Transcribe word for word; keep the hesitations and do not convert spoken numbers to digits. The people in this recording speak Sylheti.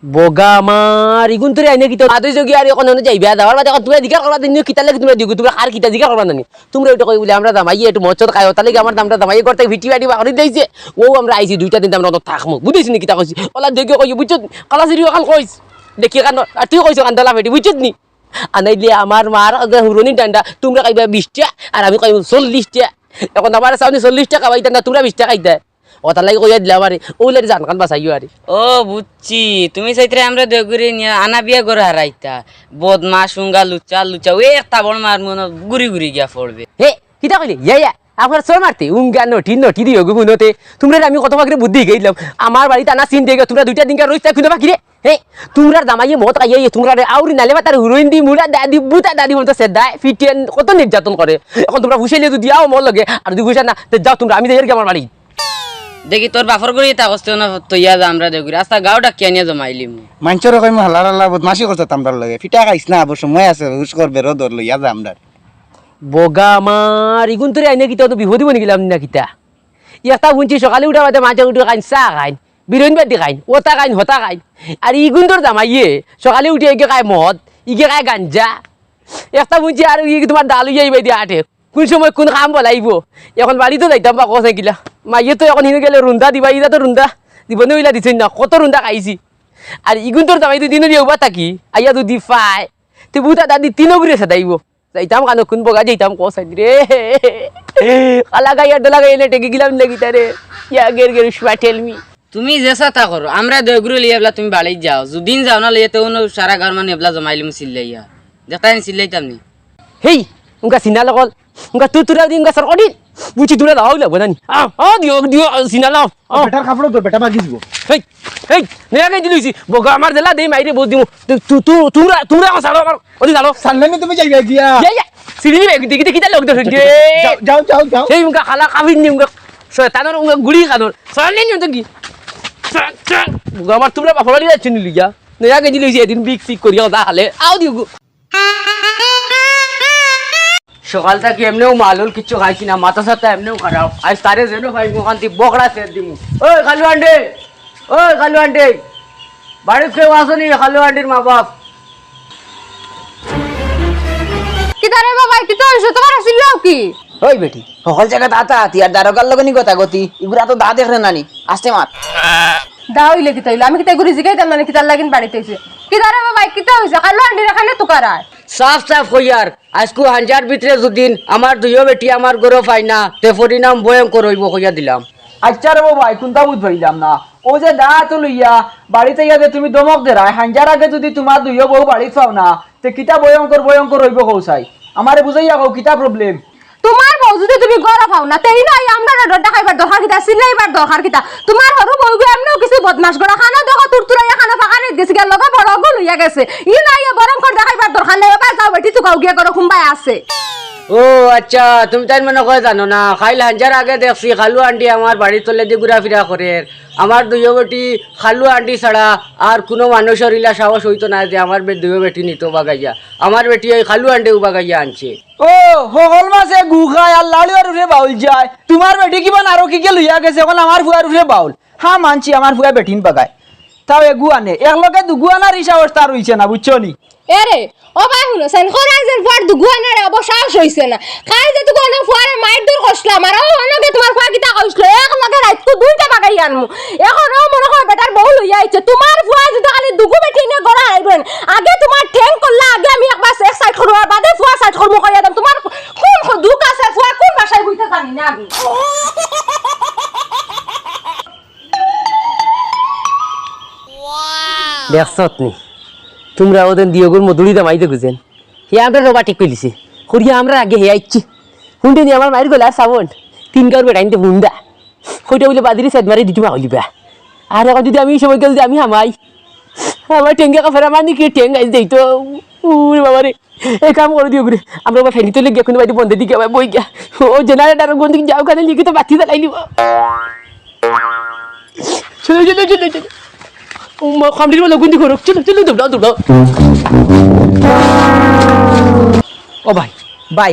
বগা আমার, ইগুন তোরে আইনে কিতা? বাদে যোগী আর অখন অনো যাইবা, যাওয়ার বাদে অখন তুমরা জিকার করবা, দিন কিতা লাগি তুমরা দিও, তুমরা আর কিতা জিকার করবা না নি? তুমরা ওটা কই বলে, আমরা জামাইয়ে একটু মদ-সদ খায়, অতার লাগি আমার দামটা জামাইয়ে ঘর থাকি ফিটি-ফাটি বার করি দিছে। অউ আমরা আইছি দুইটা দিন, আমরা অনো থাকমু। বুঝছস নি কিতা কইছি? অলা দেখি কই, বুঝছস? কালা সিরি অখান কইস। দেখি কান, আর তুই কইছ কান দলা ফেটি, বুঝছস নি? আনাইলে আমার মার আগে হুরনি ডান্ডা, তুমরা খাইবা বিশটা, আর আমি খাইমু চল্লিশটা। অখন আমার চাওনি চল্লিশটা খাওয়াইতা না, তুমরা বিশটা খাইতা। অতার লাগি কইয়া দিলাম আরে, অউ লের জানখান বাঁচাইও আরে। ও বুঝছি, তুমি চাইতরায় আমরা দুইওগুরে নিয়া আনা বিয়া ঘর হারাইতা। বদমাশ, উঙ্গা, লুচ্চা, লুচ্চা, ওই একটা বড় মার মনে গুড়ি গুড়ি গিয়া পড়বে। হে, কিতা কইলে? ইয়া, ইয়া, আপনার চোর মারতে, উঙ্গা নটি, নটি দিও গো বুনতে। তুমরারে আমি কত বাকরে বুদ্ধি গেলাম। আমার বাড়িত আনা চিন দিয়ে গেল, তুমরা দুইটা দিনকার রইছ তাই খুঁজে বাকি রে। হে, তুমরার জামাইয়ে মদ খাইয়া, তুমরারে আউরি নালে বা তার হুরইন দি, মুড়া দাদি, বুতা দাদি বলতে সেদায়, ফিটিয়ান কত নির্যাতন করে। অখন তুমরা ফুসাইলে যদি আও মোর লগে, আর যদি ফুসাও না, তে যাও তুমরা, আমি যাই আর কি আমার বাড়ি। দেখি তোর বাপর ঘরে ইতা কষ্ট না তো ইয়া যা আমরা দেখি। আস্তা গাঁও ডাকিয়া নিয়া জমাইলিমু। মাইনষরে কইমু হালার হালা বদমাশি করছত আমরার লগে। ফিটা খাইস না, আবার সময় আছে, হুশ কর বেরো দর লইয়া যা আমরার। বগা আমার, ইগুন তোরে আইনে কিতা, অত বিপদে বনি গেলাম না কিতা? একটা হুনছি সকালে উঠার বাদে মাঝে উঠে খাইন চা খাইন, বিরইন বাদি খাইন, অতা খাইন, হতা খাইন। আর ইগুন তোর জামাইয়ে সকালে উঠে ইগে খায় মদ, ইগে খায় গাঞ্জা। একটা হুনছি আর ইগে তুমার ডাল অইয়া ইবাদি আটে। কুন সময় কুন কাম বলাইবো? অখন বাড়িত যাইতাম বা কছ কিলা। মাইয়ে তো অখন হিনো গেলে রুন্দা দিবা, ইরা তো রুন্দা জীবনে অইলা দিছইন না, কত রুন্দা খাইছি। আর ইগুন তোর জামাই দুদিন অইয়া উবা থাকি, আইয়া যদি পায়, তে বুতা দাদি তিনওগুরে সেদাইবো। যাইতাম কানো কুন বগা যাইতাম কছ রে। কালা গাইয়ার দলা গাইলে টেকে গেলাম না কিতা রে। ইয়া গের গের উষ্মা tell me। তুমি যেছা তা করো, আমরা দুইওগুরে লইয়া এবলা তুমি বাড়িত যাও। যুদিন যাও না লইয়া তে অনো সারা গাঁওর মানুষ এবলা জমাইলিমু চিল্লাইয়া। দেখতায় নি চিল্লাইতাম নি। হেই, উনকা সিনা লগল, উনকা তুতুরা দি, উনকা সরকটি। বুঝছি তুমরা লাও লাগবো না নি। আ, আ, দিও, দিও, আ, সিনা লাও। আ। বেটার কাপড় তো বেটা বাগি দিব। হেই, হেই, নয়া গেঞ্জি লইছি। বগা আমার দিলা দেই মাইরে বউ দিমু। তু-, তু-, তু-, তুমরা, তুমরা আমার ছাড়ো আমার। ওদি ছাড়ো। সামনে তুমি যাইবা গিয়া। ইয়া, ইয়া। সিঁড়ি দিবে, দেখি, দেখি, কিতা লোক দেখে। যাও, যাও, যাও, যাও। এই মুখা খালা কাবিন নি মুখা। শয়তানর মুখা গুড়ি খানোর। সামনে নি তো কি? চল, চল। বগা আমার তুমরা বাপড়া দিয়ে যাচ্ছ নিলি গিয়া। নয়া গেঞ্জি লইছি এদিন বিগ ফিক করিয়া দা হালে। আও দিও গো। সকাল থাকি এমনেও মালুল কিচ্ছু খাইছি না, মাথা সাথে এমনেও খারাপ। আইজ তারে যেন ভাই মুখান্তি বকড়া সের দিমু। ওই খালু আন্ডে, ওই খালু আন্ডে, বাড়িত কেউ আছো নি? খালু আন্ডির মা বাপ। কিতা রে বাবা, কিতা অইছে? তুমার আছিল কি? ওই বেটি, হকল জাগাত আতা আতি আর দারোগার লগে নি গতাগতি, ইগুরা তো দা দেখরে না নি, আস্তে মাত। দা অইলে কিতা অইলো? আমি কিতা ইগুরে জিগাইতাম না নি কিতার লাগিন বাড়িত আইছে? কিতা রে বাবা, কিতা অইছে? খালু আন্ডির এখানে তুকারায়। সাফ সাফ কইয়ার, আইজকু হাঞ্জার ভিতরে যুদিন আমার দুইও বেটি আমার ঘরো পায় না, তে পরিণাম ভয়ঙ্কর অইবো কইয়া দিলাম। আইচ্ছা রে বাবা, কুনতা বুঝ পাইলাম না। অউ যে দা আতো লইয়া বাড়িত আইয়া যে তুমি ধমক দেরায়, হাঞ্জার আগে যুদি তুমার দুইও বউ বাড়িত পাও না, তে কিতা ভয়ঙ্কর ভয়ঙ্কর অইবো কও চাই? আমারে বুঝাইয়া কও, কিতা problem? তুমার বউ যুদি তুমি ঘরো পাও না, তে ইনো আইয়া আমরারে ডর দেখাইবার দরকার কিতা? চিল্লাইবার দরকার কিতা? তুমার হুরু বউগু এমনেও কিছু বদমাশ গড়া, কানো দেখো তুরতুরাইয়া কানো ফাঁকা নিত গেছে গিয়া, লগে বড়গু লইয়া গেছে। ইনো আইয়া ভয়ঙ্কর দেখাইবার দরকার নাই। এবার যাও বেটি, তুকাও গিয়া করো, কুনবায় আছে। ও আইচ্ছা, তুমি তাইন মনে কয় জানো না, কাইল হাঞ্জার আগে দেখছি খালু আন্ডি আমার বাড়ির তলেদি ঘুরাফিরা করের। আমার দুইও বেটি খালু আন্ডি ছাড়া আর কুনু মানুষর ইলা সাহস অইতো নায় যে আমার বে-, দুইও বেটি নিতো বাগাইয়া। আমার বেটি ওই খালু আন্ডেউ বাগাইয়া আনছে। ও, হকল মাছে গু খায় আর লাড়ুয়ার উপরে বাউল যায়। তুমার বেটি কিবা নারকিকে লইয়া গেছে, অখন আমার ফুয়ার উপরে বাউল। হ্যাঁ, মানছি আমার ফুয়া বেটিন বাগায়। তাও এগু আনে, একলগে দুগু আনার ই সাহস তার অইছে না, বুঝছো নি? এরে, ও ভাই হুনো, সেন করাই যেন ফুয়ার দুগু আনার অবো সাহস অইছে না। কাই যে দুগু আনার ফুয়ারে মাইর দূর করছিলাম, আর ও অনগে তুমার ফুয়া কিতা কইছিল, একলগে রাইতকু দুইটা বাগাই আনমু। অখন ও মনে কয় বেটার বউ লইয়া আইছে। তুমার ফুয়া যদি খালি দুগু বেটি নিয়া ঘরো আইবেন, আগে তুমার ঠেং করলা, আগে আমি একবার এক side করমু, আর বাদে ফুয়া side করমু কইয়া দেন। তুমার কুন খ-, দুখ আছে, ফুয়া কুন ভাষায় কইতে জানি না আমি। দেখছত নি? তুমরা ওদের দিয়গুর মধুরি দামাই দেখো যেন। হে আমরা রোবা ঠিক কইলিছি। করিয়া আমরা আগে হে আইছি। হুনতে নি আমার মায়ের গলা সাবন। তিন গাউর বেটা ইনতে হুন্দা। কইটা বলে বাদিরে সেদ মারি দিতে পারলি বা। আর অখন যদি আমি এই সময় গেল যে আমি হামাই। আমার টেঙ্গা কাপড় আমার নাকি টেঙ্গা দেই তো। উরে বাবা রে। এই কাম করে দিও ঘুরে। আমরা আবার ফেনি তুলে গিয়া কোনো বাড়ি বন্ধ দিকে আবার বই গিয়া। ও generator বন্ধ দিকে যাও কানে লিখে তো বাতি জ্বালাই নিব। চলো, চলো, চলো, চলো। ও মা, কামড়ির বলে গুন্ডি করো। চলো, চলো, দৌড়াও, দৌড়াও। ও ভাই। ভাই,